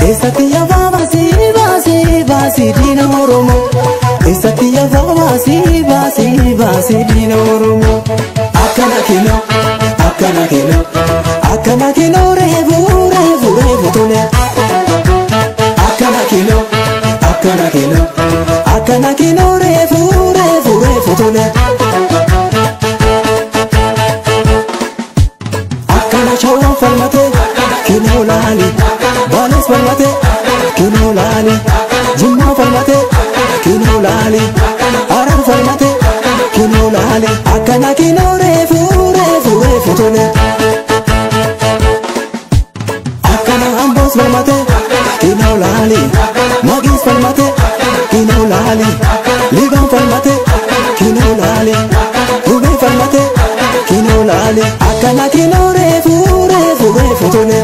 Eessatti yafaa baasii baasii baasii diina Oromoo. Eessatti yafaa baasii baasii baasii diina Oromoo. Akkana kinoo akkana kinoo akkana kinoo reefu reefu reefu tole. Akkana kinoo akkana kinoo akkana kinoo reefu reefu reefu tole. Akkana shawwan falmatee kinoo laali, Baalis falmatee kinoo laali, Jimmaa falmatee kinoo laali, Harar falmatee kinoo laali. Akkana kinoo reefu reefu reefu tole. Akkana Amboos falmatee kinoo laali, Magiis falmatee kinoo laali, Liibaan falmatee kinoo laali, Hubee falmatee kinoo laali. Akkana kinoo reefu reefu reefu tole.